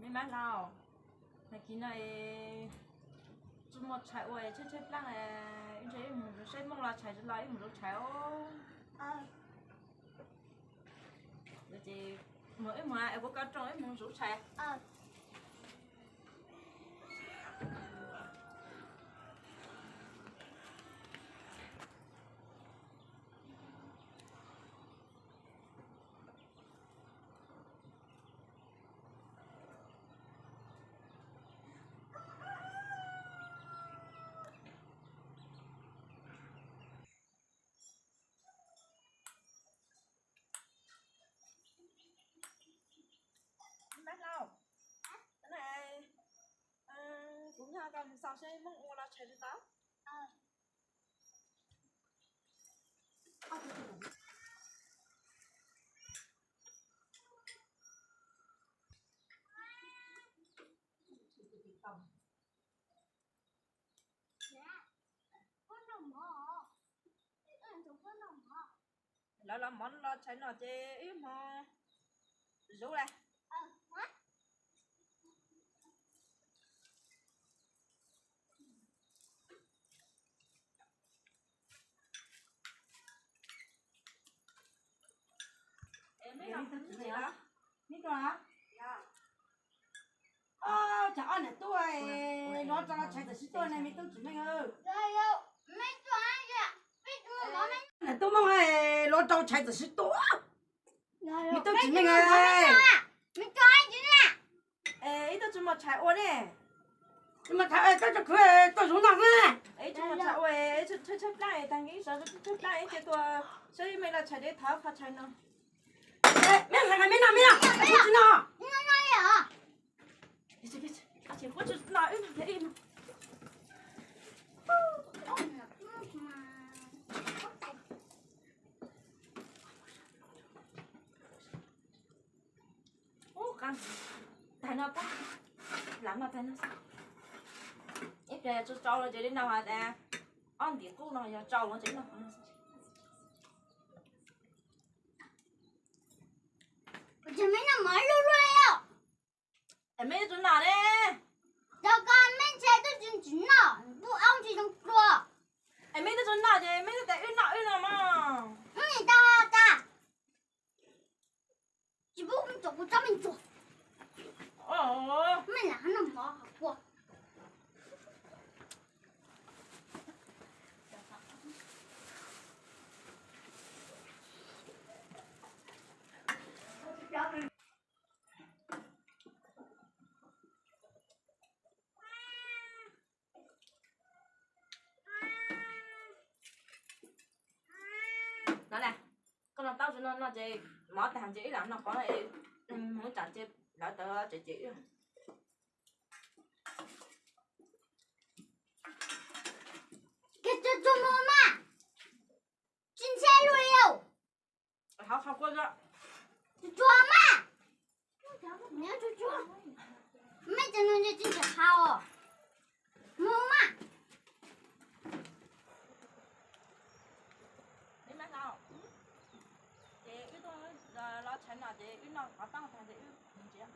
Mab Hlau, nag kis no tsis muaj tshais ua, tshaib tshaib plab, ib ntshe wb mus saib Hmoob los tshais tsis los, wb mus zov tshais os. Ces mus, wb mus es kuv koj rooj, wb mus zov tshais. Mab Hlau, kuv nyob koj mus xauj seb Hmoob ua los tshais tsis tau. Lawv los mov los tshais no ces wb mus zov lawm. Cas ob niam tub los rau tshais txawm sib tua ne, me tub Tsim Meej. Niam tub Hmoob los rau tshais txawm sib tua. Me tub Tsim Meej, ib tug tsis muaj tshais ua ne. Tsis muaj tshais ua, koj tso khwv tuaj zov no xwb. Ib tug tsis muaj tshais ua, tshaib tshaib plab, tag kis sawv tshaib plab, ib ce tuaj saib me los tshais dev thov qhov tshais no. Me hais me no, me no, kuv tsis no. Ub, qab tag no, lam no tag no. Ib pliag tsau tsau no ces li no hos tas, ob ntim qub no yog tsau no ces li no. Ces me no mov luj luaj li os. Es me tub tsis noj ne? Rau koj me ntshai twb tsis tsis noj, ntuj aub ntsis zoo dua. Es me tub tsis noj ces me tub tas wb noj wb no mas. Wb nim tau tas. Tsis pub tso kuv tsob me ntsuag. Me lam noj mov hauv kua. No na, koj noj taub no no ces mov tag ces ib lam noj qhov no, mus tsam ces lawv tawv tsev ces ib. Tsuag tsuag mus mas, tsis ntshai luaj li. Tsuag tsuag mas, me cov no tsis ntshai hau. Mus mas. Ces wb tuaj los tshais no ces wb noj qhov taub tag ces wb mus tsev.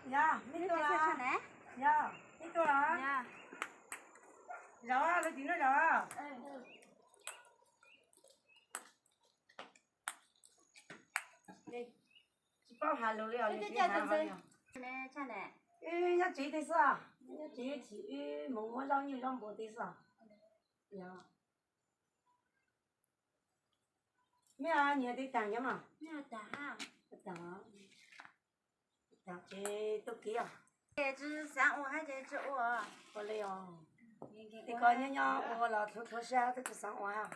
Yog, me tuaj lawm. Yog, me tuaj lawm. Zaum, lawv tsis noj zaum. Tsis paub hais lus li os. Wb nyob tsev tej xwb, wb nyob tsev wb chim, wb mus muab zaub nyuj zaub npua tej xwb. Mej nyias tiv tas nyob mas. Tiv tas, tiv tas ces tuaj kiv os. Tsis xav ua hab ces tsis ua. Ua li os. Tej ko nyob nyob ua los thuav thuav siab, twb tsis xav ua hab.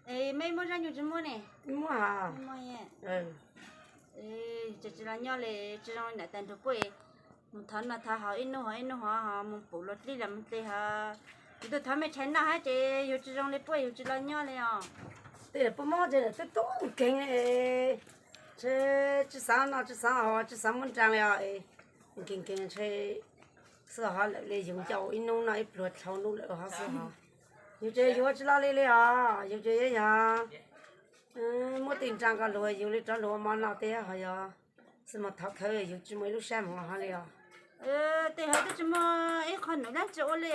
Mej muaj zaj nyuj tsis muaj ne? Muaj. Tsis tsis los nyob li, tsis zoo li ntawm tag nrho puab mus thov noj thov haus ib hnub hov ib hnub hov mus pum luag dlib los mus dli hov. Yus tuaj thov mej tshais noj hab ces yus tsis zoo li puab, yus tsis los nyob li os. Tej puab mob ces twb tub nkeeg, tsis xav noj tsis xav haus tsis xav muab nrag li os. Nkeeg nkeeg ntshe xwb hov lawm li, yus ncauj ib hnub noj ib pluag dlhau hnub lawm hov xwb hov. Yus ces yus ua tsis loj li li os, yus ces yog muab tej nrag ko luag yus li rov luag ua mov noj tej hov yog xwb mas thov khawv yus tsis muaj ib lub sab moog hov li os. Tej hov twb tsis muaj ib qho num dlaab tsi ua li,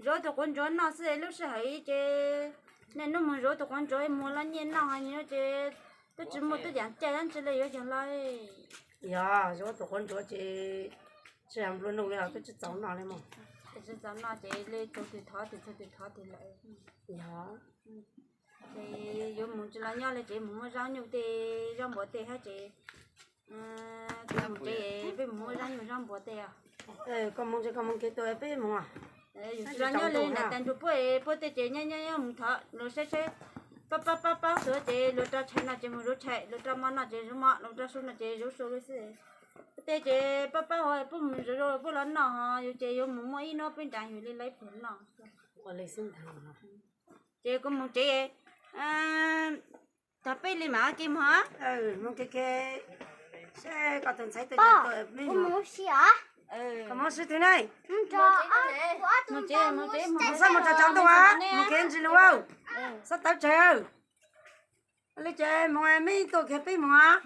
zuav tus quav ntsuav noj xwb lub sij hawm ces niaj hnub moog zuav tus quav ntsuav mus lov nyiaj noj hov ces twb tsis muaj twb yaam caij dlaab tsi li yuav yog lawm. Yog zuav tus quav ntsuav ces tsis yog nplua nuj li os, twb tsis txaus noj li mog. Tsis txaus noj ces li txhua tus thov tes txhua tus thov tes lawm. Yog ces yuav mus tsis los nyob li ces mus muab zaub nyuj tej zaub npua tej hab ces koj mus ces peb mus muab zaub nyuj zaub npua tej os. Koj mus ces koj mus kev tuaj peb mus. Yus tsis los nyob li ntawm tag nrho puab, puab tej ces nyob nyob nyob mus thov luag saib saib, pab pab pab pab suav ces luag rau tshais no ces mus zuv tshais, luag rau mov no ces zuv mov, luag rau su no ces zuv su li xwb. Tej ces pab pab hov puab mus zuv zuv puab los noj hov yus ces yuav mus muaj ib hnub peb nrag yus li lawv puag noj. Ces kuv mus tsev, tag peb li mam kev mus. Mus kev kev, seb koj tus ntxhais tuaj tsev tuaj peb mus. Koj mus sib twg ne? Mus tsev, mus tsev, mus tsev, xob mus tso tso ntuj, mus kev ntsis lug, xob tawv tsawv. Li ces mus, meb tuaj kiag peb mus.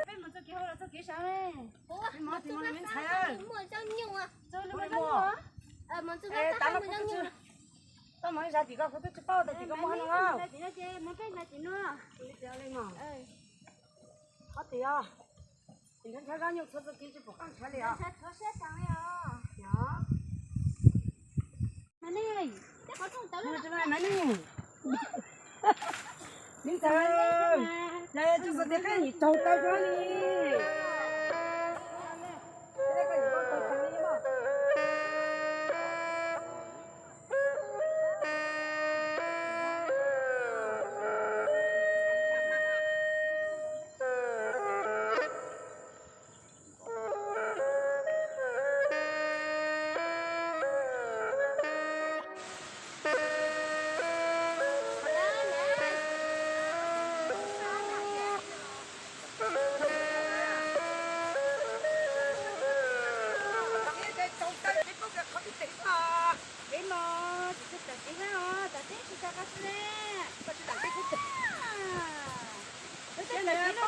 Peb mus txoj kev hauv los txoj kev saud ne? Peb mus txoj kev saud ne? Muaj zaub nyuj. Txoj lub muaj zaub nyuj. Tav no kuv twb tsis, koj mus ib zag tim ko kuv twb tsis paub tias tim ko muaj hab no. Tim no ces mus peb zag tim no. Li tias li mas. Qhov tim os. Tim nrhiav nrhiav zaub nyuj txhua txoj kev tsis pom qab nrhiav li os. Leej ntxawm, yog tsis xav tias koj nim raug tau zoo li.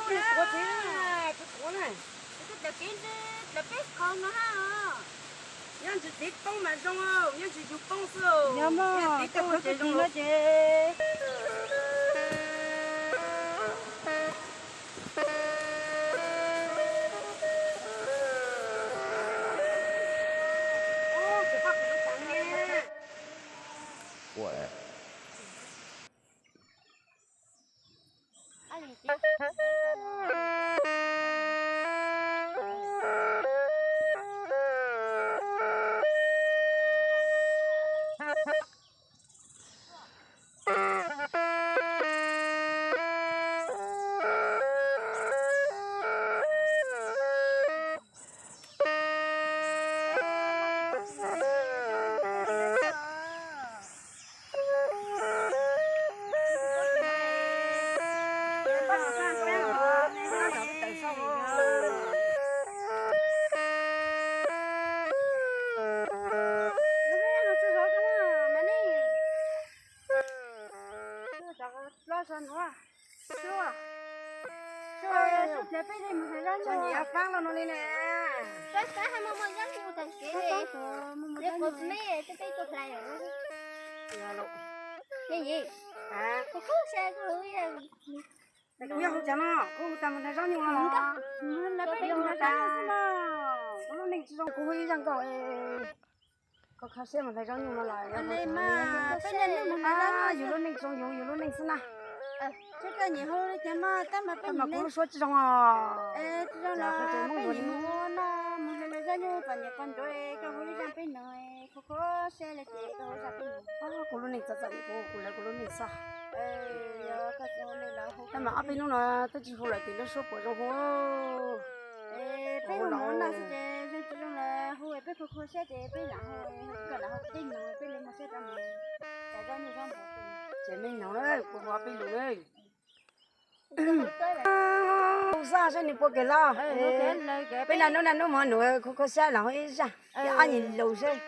Kuv tsis kuv na. Nyob ntsis tiv poob mas zoo, nyob ntsis yus poob xwb. Yog mas tiv poob ces zoo no ces. Los no li ne. Peb peb hais muaj muaj zab nyuj tag kev li. Peb peb tuaj hlais. Kuv yog hu cas no, kuv hu cas mus hlais zab nyuj no los? Kuv lub neej tsis zoo, kuv hu ib zaj nkauj. Koj kho siab mus hlais zab nyuj no los? Yus lub neej zoo, yus yus lub neej xwb na. Tab mas kuv lub suab tsis zoo os. Mus hlais zab nyuj kom niam kom ncuav, koj hu ib zaj peb nus, kho kho siab li ces koj hu zaj peb nus. Kuv lub neej txom txom nyem, kuv hu kuv lawv kuv lub neej xwb. Tab mas ob peb hnub no twb tsis hu lawm ces lub suab puas zoo hu. Peb hu no xwb ces zoo tsis zoo los hu, peb kho kho siab ces peb lam hu, koj lam hu peb nus peb li mus siab rau mus. Ces me nus na, kuv hu peb lus na. Hu xwb saib nws puas kev los. Peb naj hnub naj hnub mus nus kho kho siab los hu ib zaj, ob nyuag lus seb.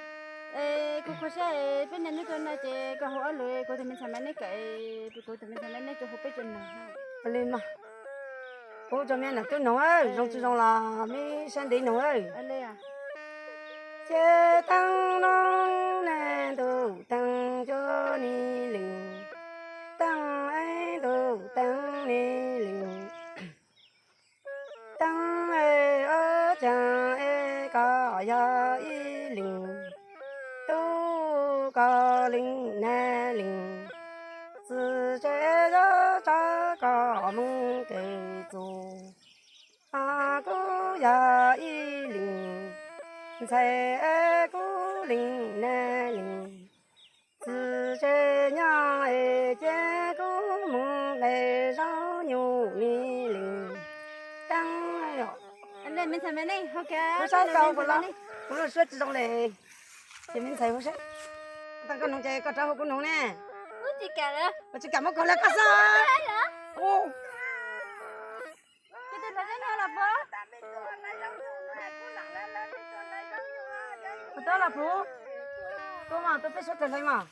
Kho kho siab, peb naj hnub tuaj no ces koj hu ob lus, kuv tus me ntxhais Maiv Neej kawm, kuv tus me ntxhais Maiv Neej tsuas hu peb tsuas nus. Li mas, kuv tso me nam tub nus, zoo tsis zoo los me saib ntev nus. Ces teeb no ne, ntuj teeb cuab ni lees, teeb es ntuj teeb ni lees, teeb es ob caag es koj yog ib lees, tub koj lees nab lees, txiv tsev yog tsav koj moog kawm txuj. Kuv yog ib lees ntxhais es kuv lees nab lees, txiv tsev nyob es ces kuv moog hlais zab nyuj ni lees. Teeb, me ntxhais Maiv Neej, kuv saib tau puas los, kuv lub suab tsis zoo li. Ces me ntxhais hu seb, koj nus ces koj rov hu kuv nus ne. Kuv tsis kam muab kaus hlais koj xwb. Puas tau los puv? Tuaj mas tuaj peb suab hlais mas.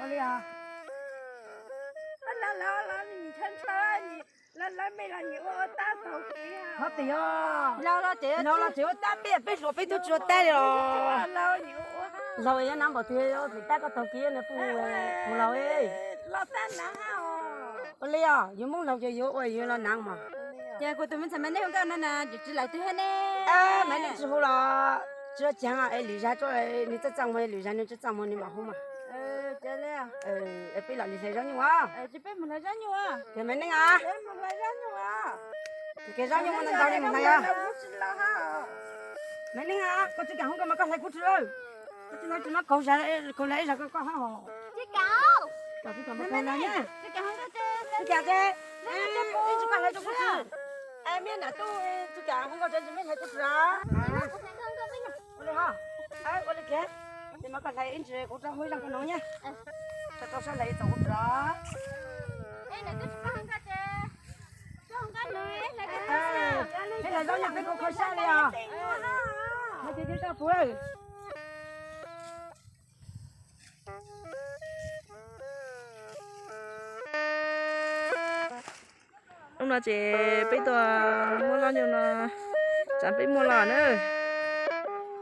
Ua li os. Hov tias laus los tseem ua tab peb, peb hluas peb tub tsis ua tab li los. Laus yuav nav npaum twg, tab koj taug kev no puj, laus. Ua li os, yuav Hmoob laus ces yuav ua yuav los nav mas. Ces kuv tus me ntxhais Maiv Neej hu nkauj no na, yuav tsis lawm twg thiab ne? Maiv Neej tsis hu los tsis tau ceev es lwm zag tso, nws txawj txaj muag, lwm zag nws tsis txaj muag nws mam hu mas. Peb los hlais zab nyuj os. Ces Maiv Neej os, tus kev zab nyuj ntau ntau li mus hlais os. Maiv Neej os, koj tsis kam hu nkauj mas koj hlais kuv tsi, koj tsis hlais tsis muab kaus hlais ib zag koj hab hos. Tsis kam, tsis kam ces ib ntsis koj hlais rau kuv tsi. Meb nam tub, tsis kam hu nkauj ces ntsis meb hlais kuv tsi os. Ua li hos, ua li kiag, ces mas koj hlais ib ntsis kuv rov hu ib zag koj nus nyab. Koj rau sab hlais ib txog kuv tsi os. Peb hlais zab nyuj peb kho kho siab li os. Hais tias tsis tau puv. Hnub no ces peb tuaj muab zaub nyuj no, tsam peb muaj los na,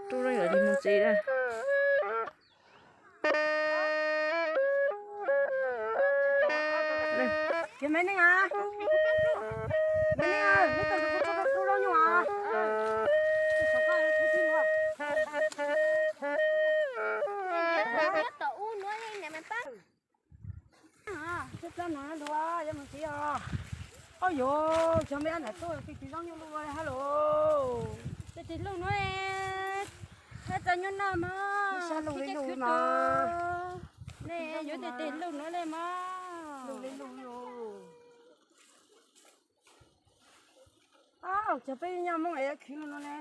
rub zaub nyuj los mus tsev na. Ces me neeg a, me neeg a, neb tuaj rub zaub nyuj a. Txhob plab no dua, yuav mus tsev os. Au yog, cov me ab nram tuaj tig tig zaub nyuj luj hab los. Tig tig luj no, hab tau nyuj noj mog. Sab luj li luj no. Nej yuav tig tig luj no li mog. Luj li luj. Au, cov peb nyob Hmoob es khwv no ne.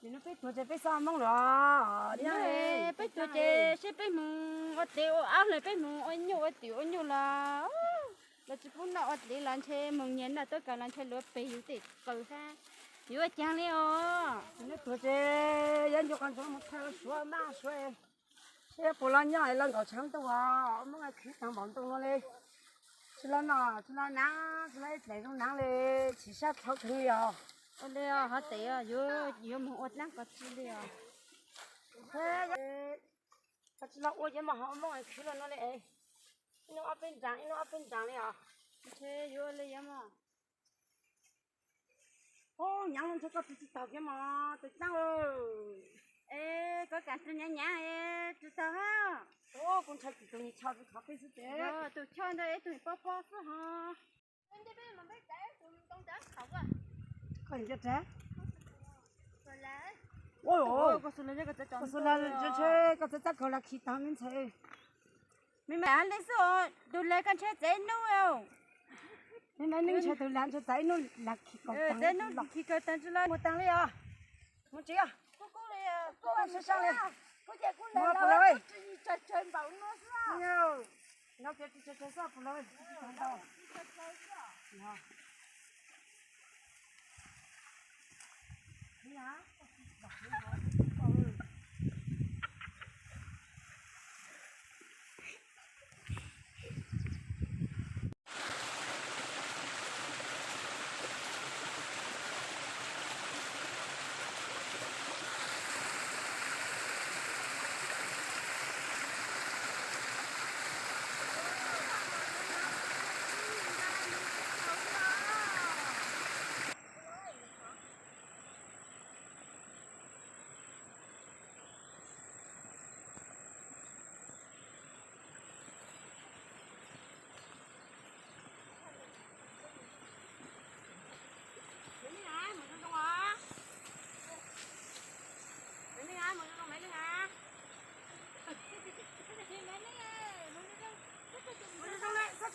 Nim no peb tuag ces peb xav Hmoob los. Peb tuag ces seb peb mus ua tev ua ab los peb mus ua nyuj ua twm ua nyuj los, los tsis pub noj ua tev los ntshe mus nyiag noj tuaj kaw los ntshe luav pes yus tej qws hab. Yuav ua caag li os. Nim no tuag ces yuav ncu qhov ntsoov mus thawj suav mab suav, seb puas los nyob es los nkaum tshav ntuj os, Hmoob khwv taag npaum ntuj no li. Tsis los noj tsis los hnav tsis los ib dlaim zoo hnav li, tsis sab dhau kheev li os. Ua li os, hov tes yuav mus ua dlaab ko tsi li os. Koj tsis los ua ces mas ho Hmoob khwv los no li, ib hnub ob peb nraag ib hnub ob peb nraag li os. Ntshe yuav ua li os mog. Nyav los ntshe koj tsis tsis taug kiag mas tus tsaab. Es koj kav tsij nyav nyav tsis taug hab. Kuv ntshai tsis tus nyias choj tsis khov peb xwb ces. Tus choj ntawd ib tug pob pob xwb hos. Koj nco tsav. Koj txav txav kaug los khi taag me ntxhais. Me me li xwb, tus le koj ntshe txav ib hnub. Me me neeg ntshe tus le ntshe txav ib hnub lam khi kaug taag, txav ib hnub lam khi kaug taag tsis los mus taag li os. Mus tsev os. Kuv sab sab li. Kuv ces kuv le los, no ces tsis tshua tshua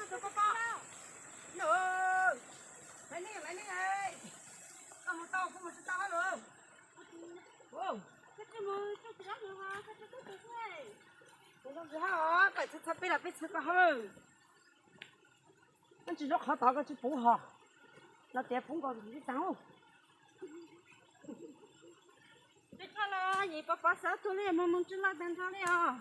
xwb puas lawv. Maiv Neej, Maiv Neej, koj mus tau kuv mus tsis tau hab lauj. Koj tsis txhob peb los peb txhawb koj hab. Koj tsis zaub qhov tod koj tsis puv hos, no tias puv nkaus ib taag. Peb koj los yim pov pov xav tuag li, moog moog tsis laj taag nrho li os.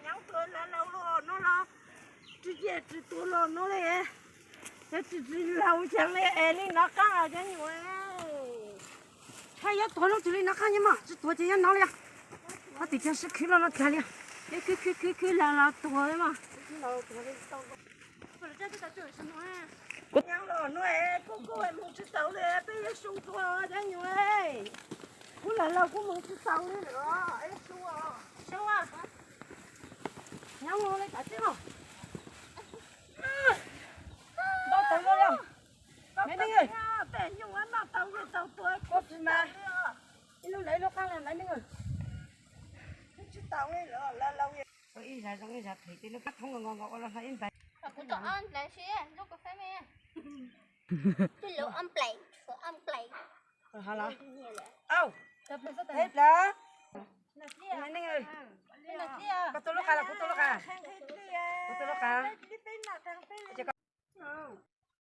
Nyob tuag laus laus los no los, tsis ciaj tsis tuag los no li, yog tsis tsis laus xyov li es li no qaab os cov nyuam. Tshaj yuav tuag lub tsis li no qaab nyob mog, tsis tuag ces nyob no li os. Ob tim cag sib khwb los no tag li os. Khwb khwb khwb khwb laus los tuag li mog. Nyob los no es kuj kuj moog tsis taus li, peb yuav su dua cov nyuam. Kuv laus laus kuv moog tsis taus li lawm, es su os. Nyob li tas teb os. Ntaus tawv los yog. Maiv Neej, tej nyuj noj tau yog tau tuag, koj tsis mas ib lub lawv ib lub qaab Maiv Neej. Tsis taus li lawm, laus laus. Ib zag zoo ib zag phem, tej lub kab thoob nkaus nkaus ua los hlo ib ntais. Kuv tau ob ntais si, lub kua fab me. Twb lub ob nplaim, ob nplaim. Au, ib plaws. Maiv Neej, koj tua lub qab los kuv tua lub qab? Qab.